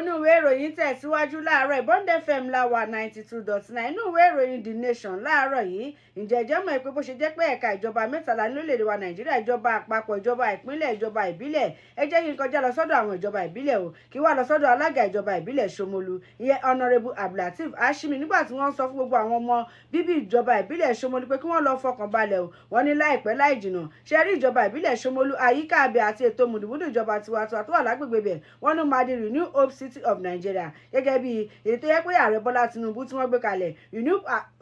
Inú ìwé ìròyìn tẹ̀síwájú láàárọ̀. Bond FM láwà, 92.9. Inú ìwé ìròyìn The Nation láàárọ̀ yìí, ǹjẹ́ ìjẹ́ mọ̀ pé bó ṣe jẹ́ pé ẹ̀ka ìjọba 13 lórílẹ̀‐èdè wa Nàìjíríà, ìjọba àpapọ̀, ìjọba ìpínlẹ̀, ìjọba ìbílẹ̀? Ẹ jẹ́ kí n kọjá lọ sọ́dọ̀ àwọn ìjọba ìbílẹ̀ o, kí wá lọ sọ́dọ̀ alága ìjọba ìbílẹ̀ Ṣómólú, ìyẹn Honourable Abdulateef Hashimi. Nígbà tí wọ́n sọ fún gbogbo àwọn ọmọ bíbí ìjọba ìbílẹ̀ Ṣómólú pé kí wọ́n lọ fọkàn balẹ̀ o, wọ́n ní láìpẹ́ láì jìnnà, ṣe rí ìjọba ìbílẹ̀ Ṣómólú, àyíká abẹ àti ètò mùdùmùdù ìjọba tiwantiwa tó wà lágbègbè bẹ̀, wọ́n ní máa di Renew Hope City of Nigeria, gẹ́gẹ́ bí èyí tó yẹ pé Ààrẹ Bọ́lá Tinubu tí wọ́n gbé kalẹ̀,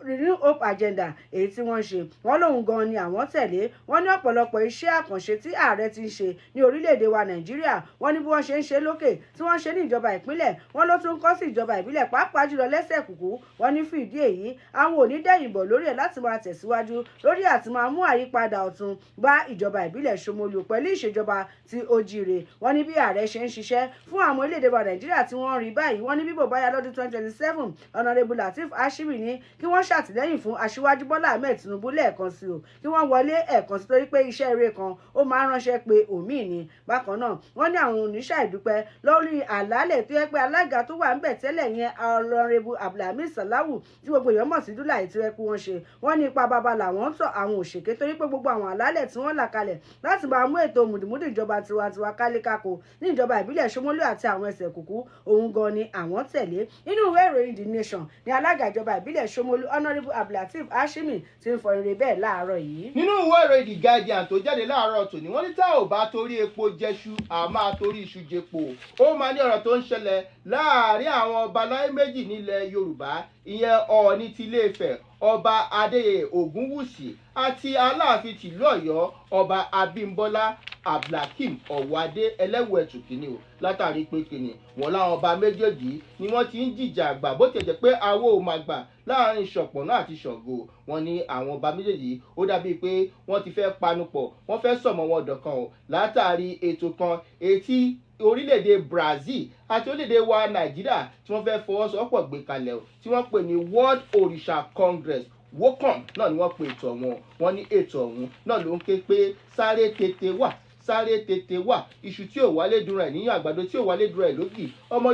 Renew Hope Agenda, èyí tí wọ́n ń ṣe. Wọ́n lóun gan ni àwọn tẹ̀lé. Wọ́n ní ọ̀pọ̀lọpọ̀ iṣẹ́ àkànṣe tí ààrẹ ti ń ṣe ní orílẹ̀-èdè wa Nàìjíríà, wọ́n ní bí wọ́n ṣe ń ṣe lókè, tí wọ́n ń ṣe ní ìjọba ìpínlẹ̀, wọ́n ló tún kọ́ sí ìjọba ìbílẹ̀, pàápàá jùlọ lẹ́sẹ̀ kùkú. Wọ́n ní fún ìdí èyí, àwọn ò ní dẹ̀yìn bọ̀ lórí ẹ̀ láti máa tẹ̀síwájú lórí àti máa mú àyípadà ọ̀tun bá ìjọba ìbílẹ̀ Ṣómólú pẹ̀lú ìṣèjọba tí ó jíire. Wọ́n ní bí ààrẹ ṣe ń ṣiṣẹ́ fún àwọn orílẹ̀-èdè wa Nàìjíríà tí wọ́n ń rí báyìí, wọ́n ní bíbò báyà lọ́dún 2027, Honourable Lateef Hashimi ní kí wọ́n ṣàtìlẹ́yìn fún Aṣíwájú Bọ́lá Ahmed Tinubu lẹ́ẹ̀kan sí o, kí wọ́n wọlé ẹ̀ẹ̀kan sí, torí pé iṣẹ́ eré kan ó máa ń ránṣẹ́ pé òmíì ni. Bákan náà, wọ́n ní àwọn oníṣà ìdúpẹ́ lórí àlàálẹ̀ tó yẹ pé alága tó wà ńbẹ̀ tẹ́lẹ̀ yẹn, Honourable Abdulhamid Salawu, tí gbogbo èèyàn mọ̀ sí Dúláì, tí wọ́n pé wọ́n ṣe. Wọ́n ní ipa bàbá làwọn ń tọ̀, àwọn òṣèké, torí pé gbogbo àwọn àlàálẹ̀ tí wọ́n là kalẹ̀ láti máa mú ètò mùdùmúdù ìjọba tiwantiwa kálékáko ní ìjọba ìbílẹ̀ Ṣómólú àti àwọn ẹsẹ̀ kùkú, òun gan ni àwọn tẹ̀lé. Inú ìwé ìròyìn The Nation ní alága ìjọba ìbílẹ̀ Ṣómólú, Honourable Abdulateef Hashimi, ti ń fọ ire bẹ́ẹ̀ láàárọ̀ yìí. Nínú ìwé ìròyìn The Guardian tó jáde láàárọ̀ tòní, wọ́n ní tá ò bá torí epo jẹṣu, a máa torí iṣu jẹpo. Ó máa ní ọ̀rọ̀ tó ń ṣẹlẹ̀ láàárín àwọn ọba láyé méjì nílẹ̀ Yorùbá, ìyẹn Ọọ̀ni ti Ilé-Ifẹ̀, Ọba Adéyẹyè Ògúnwùsì, àti Aláàfin tìlú Ọ̀yọ́, Ọba Abímbọ́lá Abdulhakeem Ọ̀wádé Ẹlẹ́wù-Ẹ̀tù kìíní o. Látàrí pé kìíní wọn láwọn ọba méjèèjì ni wọ́n ti ń jìjà àgbà, bó ti jẹ́ pé awo ò máa gbà láàrin Ṣọ̀pọ̀nná àti Ṣàngó. Wọn ní àwọn ọba méjèèjì, ó dàbí pé wọ́n ti fẹ́ panupọ̀, wọ́n fẹ́ sọ̀mọ́ wọn dọ̀kan o, látàrí ètò kan etí orílẹ̀-èdè Brazil àti orílẹ̀-èdè wa Nàìjíríà tí wọ́n fẹ́ fọwọ́sowọ́pọ̀ gbé kalẹ̀ o, tí wọ́n pè ní World Òrìṣà Congress, WOCON náà ni wọ́n pe ètò ọ̀hún. Wọ́n ní ètò ọ̀hún náà ló ń ké pé sáré tètè wà, sáré tètè wà, iṣu tí ò wálé dùn rẹ̀ níyàn, àgbàdo tí ò wálé dùn rẹ̀ lógì ọmọ.